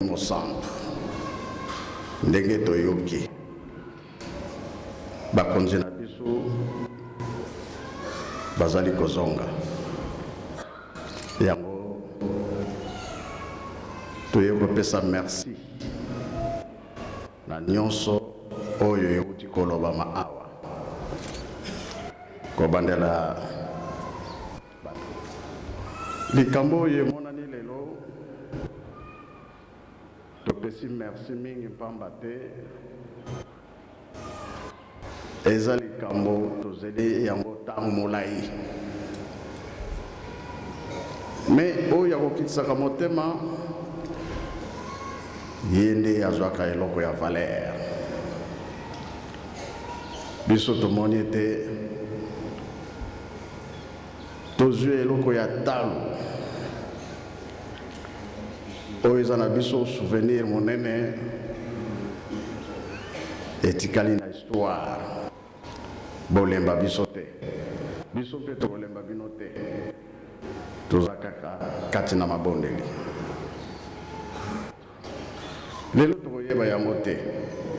Mosantu, ndenge toyoki bakonzi na biso bazali kozonga, yango toye kopesa merci na nyonso oyo euti kolobama awa, kobandela Likambo oyo emonani lelo, topesi merci mingi mpamba te eza likambo tozeli yango ntango molai. Me oyo akokitisaka motema ye nde azwaka eloko ya valeur. Biso tomoni ete Tozwi eloko ya talo oyo eza na biso souvenir monene etikali na histoire. Bolemba biso te, biso mpe tokolemba bino te. Toza kaka kati na mabondeli. Lelo tokoyeba yango te,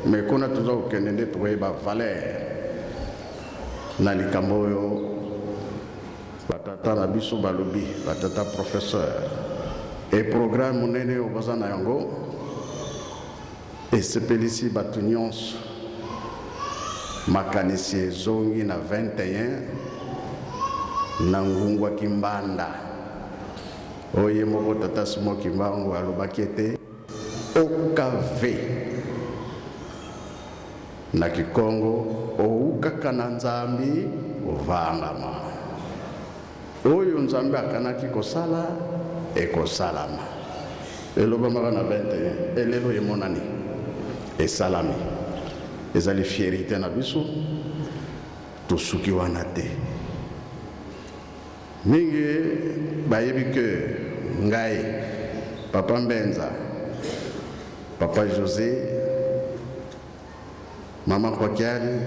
mais kuna toza kokende nde tokoyeba valeur na likambo oyo batata na biso balobi, batata professeur. E programme monene oyo baza na yango esepelisi bato nyonso. Makanisi ezongi na 21 na Ngungwa Kimbanda. Oyo ye moko tata Simon Kimbangu alobaki ete OKV na Kikongo oukaka na Nzambi ovangama. Oyo Nzambe akanaki kosala ekosalama. Elobamaka na 21 elelo emonani esalami. Ezali fierite na biso, tosuki wana te. Mingi bayebi que ngai, Papa Mbenza, Papa Jose, Mama Kwakiali,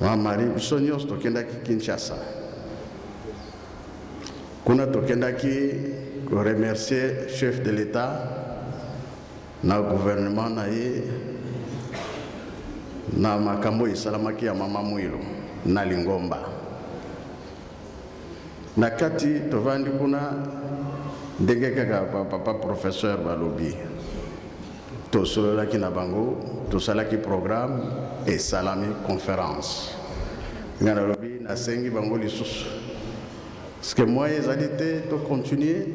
Mama Marie, biso nyonso tokendaki Kinshasa. Kuna tokendaki ko remercier chef de l'Etat na gouvernement na ye na makambo esalamaki ya Mama Mwilu na lingomba. Na kati tovandi kuna ndenge kaka papa professeur balobi, tosololaki na bango, tosalaki programme, esalami conference. Nga nalobi nasengi bango lisusu parce que moyen ezali te to continuer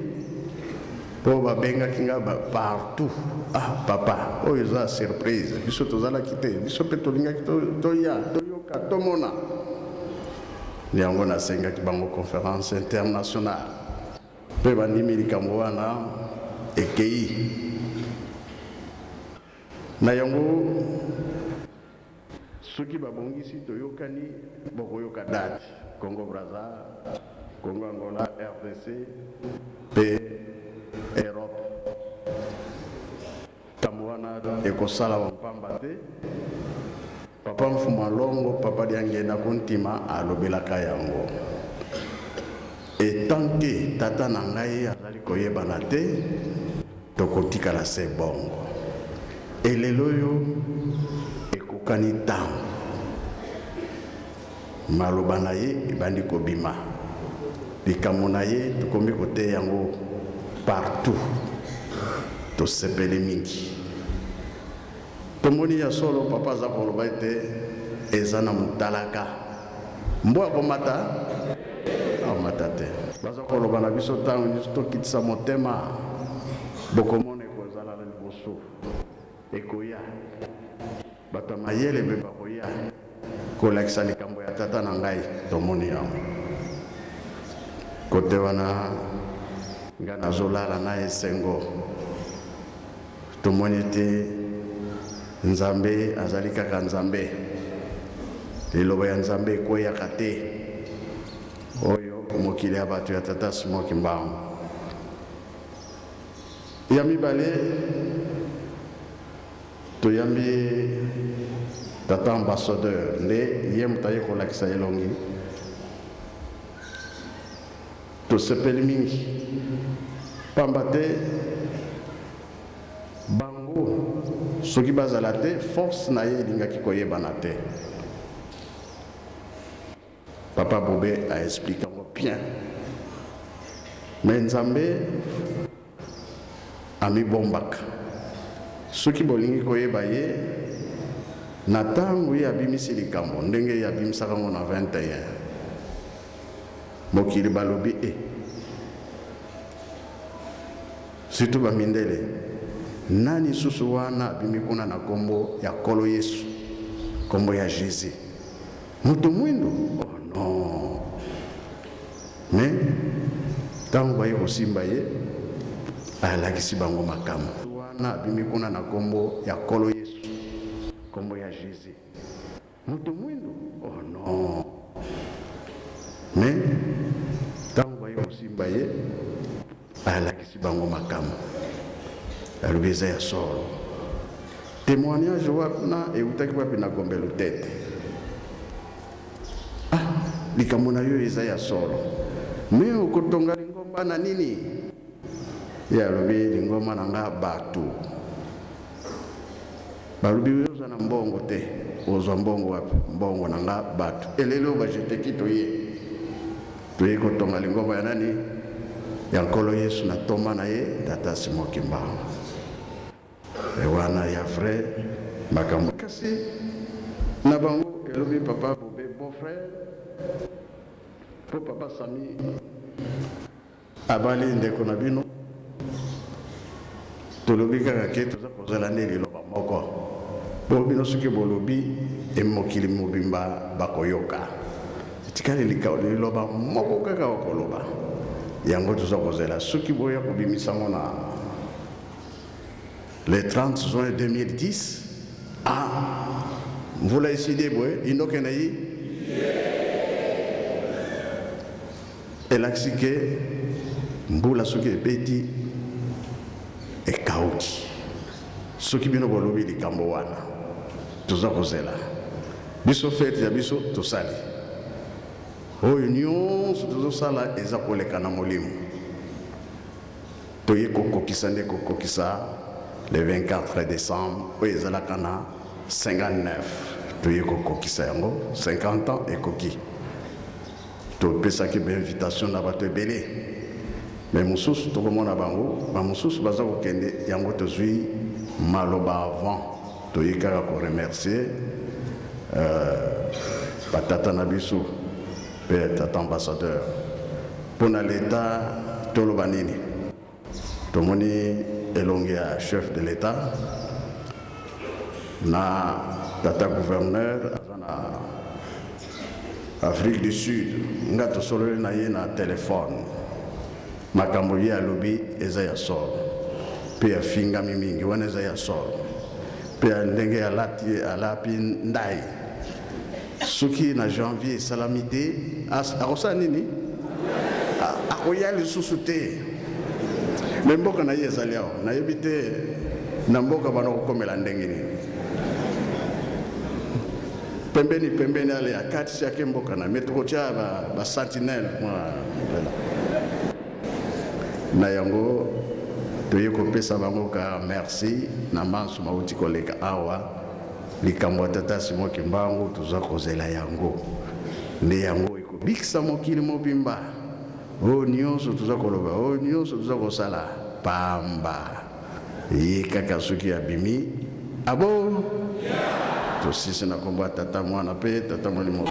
mpo babengaki nga partout. Ah papa, oyo eza surprise, biso tozalaki te, biso mpe tolingaki toya toyoka tomona yango. Nasengaki bango conférence internationale mpe bandimi likambo wana ekei na yango. Soki babongisi toyokani, bokoyoka date. Congo Brazza, Congo Angola, RDC mpe Europe. Likambo wana ekosalama mpamba te. Papa Mfuma Longo, Papa Diangienda Kuntima alobelaka yango. Etant que tata na ngai azali koyebana te, tokotikala se bongo. Elelo oyo ekokani ntango maloba na ye ebandi kobima, likambo na ye tokomi koteya yango partout. Tosepeli mingi, tomoni ya solo papa aza koloba ete eza na motalaka mbwa akomata akomata te. Baza koloba na biso ntango nyonso tokitisa motema, bokomona ekozala na liboso ekoya, bato ya mayele mpe bakoya kolakisa likambo ya tata na ngai. Tomoni yango kote wana, ngai nazolala na esengo. Tomoni ete Nzambe azali kaka Nzambe, liloba ya Nzambe ekweyaka te. Oyo mokili ya bato ya tata Simon Kimbangu. Ya mibale, toyambi tata ambassadeur nde ye moto aye kolakisa elongi. Tosepeli mingi pamba te Bango soki bazala te, force na ye elingaki koyebana te. Papa Bobe a explique yango bien. Mais Nzambe amibombaka. Soki bolingi koyeba ye, na ntango ye abimisi likambo, ndenge ye abimisaka yango na 21, mokili balobi e surtout ba mindele, nani susu wana abimi kuna na kombo ya Nkolo Yesu, kombo ya Jesus, moto mwindu? Oh non. Mais ntango baye kosimba ye, alakisi bango makambo wana abimi kuna na kombo ya Nkolo Yesu, kombo ya Jesus, moto mwindu? Oh non. Mais ntango baye kosimba ye, alakisi bango makambo, alobi eza ya solo. Témoignage wana eutaki wapi? Na Gombe Lutete. Ah, likambo na yo eza ya solo, me okotonga lingomba na nini? Ye alobi lingomba na nga bato. Balobi yo oza na mbongo te, ozwa mbongo wapi? Mbongo na nga bato. Elelo oyo bajeteki, toye kotonga lingomba ya nani? Ya Nkolo Yesu na toma na ye tata Simon Kimbangu. E wana ya vrai makambo. Kasi na bango elobi papa Bobe, beau frère, mpo papa Sami abali ndeko na bino. Tolobi kaka ke toza kozala nde liloba moko, mpo bino soki bolobi, emokili mobimba bakoyoka. Etikali liloba moko kaka okoloba, yango toza kozela soki boya kobimisa ngo na le 30 juin 2010. Ah, mvula esili boye, indoke na ye elakisi ke mbula soki ebeti ekauki. Soki bino bolobi likambo wana, toza kozela. Biso fete ya biso tosali, oyo nyonso tozosala eza koleka na molimo. Toye kokokisa nde kokokisa le 24 décembre oyo ezalaka na 59, toye kokokisa yango 50 ans ekoki. Topesaki bainvitation na bato ebele, me mosusu tokomona bango, bamosusu baza kokende. Yango tozwi maloba avant, toye kaka koremercier batata na biso mpe tata ambassadeur. Mpo na leta toloba nini? Tomoni elongi ya chef de l'état na tata gouverneur aza na Afrique du Sud. Nga tosololi na ye na telefone, makambo ye alobi eza ya solo, mpe afingami mingi, wana eza ya solo. Mpe ya ndenge alati, alapi ndai, soki na janvier esalami te, akosala nini? Akoya lisusu te. Me mboka na ye ezali awa, nayebi te na mboka bana kokomela ndenge nini. Pembeni pembeni, ale akatisi ake mboka na me, tokotia basentinelle ba mwa nzela na yango. Toye kopesa bango ka merci na manso mauti koleka awa. Likambo ya tata Simon Kimbangu, toza kozela yango nde yango ekobikisa mokili mobimba. Oyo nyonso toza koloba, oyo nyonso toza kosala, pamba. Ye kaka soki abimi abo tosisi na nkombo ya Tata, Mwana mpe Tata Molimo.